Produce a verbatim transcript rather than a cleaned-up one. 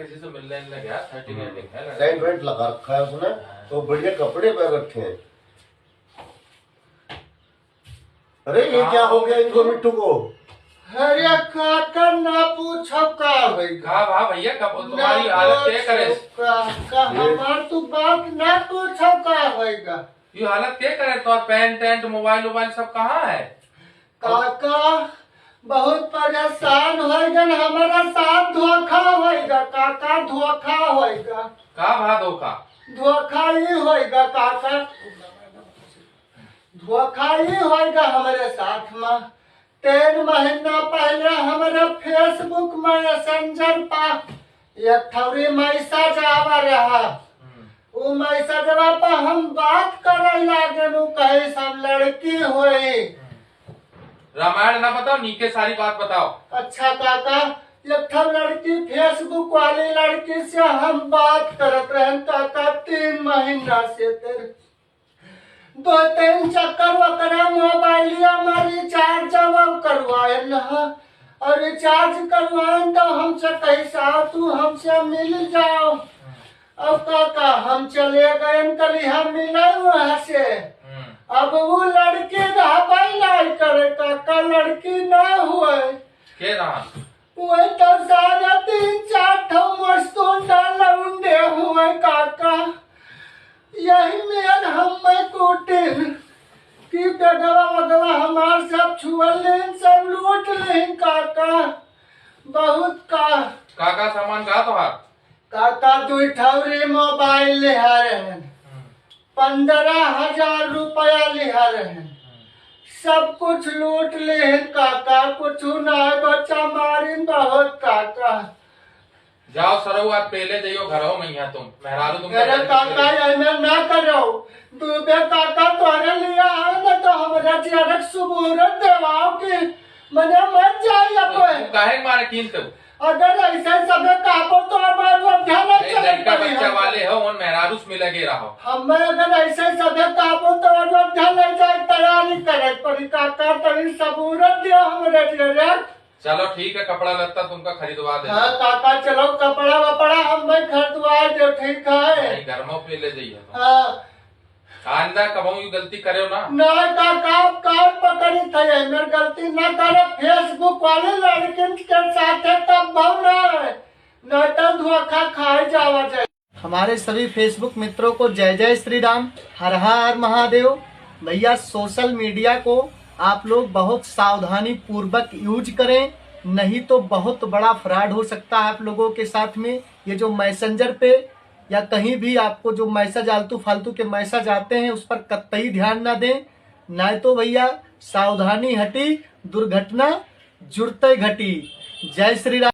किसी से मिलने लगे, हाँ, सेटिंग वेटिंग है, लगा। सेंट वेंट लगा रखा है उसने, हाँ। तो बढ़िया कपड़े पहन रखे हैं। अरे, ये क्या हो गया इनको मिट्टू को? अरे काका, ना पूछो का होइगा। का भा भैया, कब ना तुम्हारी हालत क्या करे? पूछो का, का ये हमार तू बात ना पूछो का होइगा। ये हालत क्या करे? तो पैंट टैंट, मोबाइल वोबाइल सब कहाँ है? काका, बहुत परेशान होइगा, हमारा साथ धोखा होइगा काका, धोखा होइगा। का भा धोखा? धोखा ही होइगा काका, धोखा ही होइगा हमारे साथ में। तीन महीना पहले हमारे Facebook मैसेंजर पर एक ठौरी मैसेज आवा रहा। हम्म। उ मैसेजवा पर हम बात करे लागे, उ कहे सब लड़की होई। हम्म। रामायण ना बताओ, नीके सारी बात बताओ। अच्छा काका, एक ठो लड़की, Facebook वाली लड़की से हम बात करत रहन काका, तीन महीना से तेरे दो तीन चक्कर ओकरा मोबाइलिया में रिचार्ज जमा करवाएन ह, और रिचार्ज करवाएन तो हमसे कही, "साहब, तू हमसे मिल जाओ।" अब काका, हम चले गएन कलिहा मिले वहाँ से। हम्म। अब वो लड़की रहबे नहीं करे काका, लड़की ना हुए। के रहा? वही तो सारा तीन चार ठो मस्तूंडा लौंडे हुए काका। यही मेर हम मैं कूटिन कि बेगवा वगवा हमार सब छुअल लेन, सब लूट लेन काका। बहुत का। काका सामान का तोहार? काका दुई ठौरी मोबाइल लिहा रहन, हम्म। पन्द्रह हजार रुपया लिहा रहन, हम्म। सब कुछ लूट लेन काका, कुछ ना बचा मारिन बहुत काका। जाओ सरऊ, आप पहले जाइयो घरों में, यहाँ तुम मेहरारू तुम अरे काका, ऐसे ना करो, दुबे काका तोरे लिए आए ना तो हमरा जियरक सबूरत देवाओ कि मने मर जाई अब। तू काहे मारे कीन तू? अगर ऐसे सबे काबो तो अब अयोध्या नहीं नहीं, चले लड़का पड़ी बच्चा हम। वाले हो, उन मेहरारू से मिले के रहो। हम अगर ऐसे सबे काबो तो अयोध्या नहीं जाए, तैयारी करे पड़ी काका, तनी सबूरत दियो हमरे जियरक। चलो ठीक है, कपड़ा लत्ता तुमका खरीदवा दे। हाँ काका, चलो कपड़ा वपड़ा हम भाई खरीदवा दे, ठीक है। नहीं, घर में पे ले जाइए तुम। हाँ। आइंदा कबहू यू गलती करे ना। ना काका, आप कान पकड़ी थे, मेरी गलती ना करे। Facebook वाले लड़किन के साथ है तब भाव ना है, ना तो धोखा खाए जावा जाए। हमारे सभी Facebook मित्रों को जय जय श्री राम, हर हर महादेव। भैया, सोशल मीडिया को आप लोग बहुत सावधानी पूर्वक यूज करें, नहीं तो बहुत बड़ा फ्रॉड हो सकता है आप लोगों के साथ में। ये जो मैसेंजर पे या कहीं भी आपको जो मैसेज आलतू फालतू के मैसेज आते हैं, उस पर कतई ध्यान ना दें, नहीं तो भैया, सावधानी हटी, दुर्घटना जुड़ते घटी। जय श्री राम।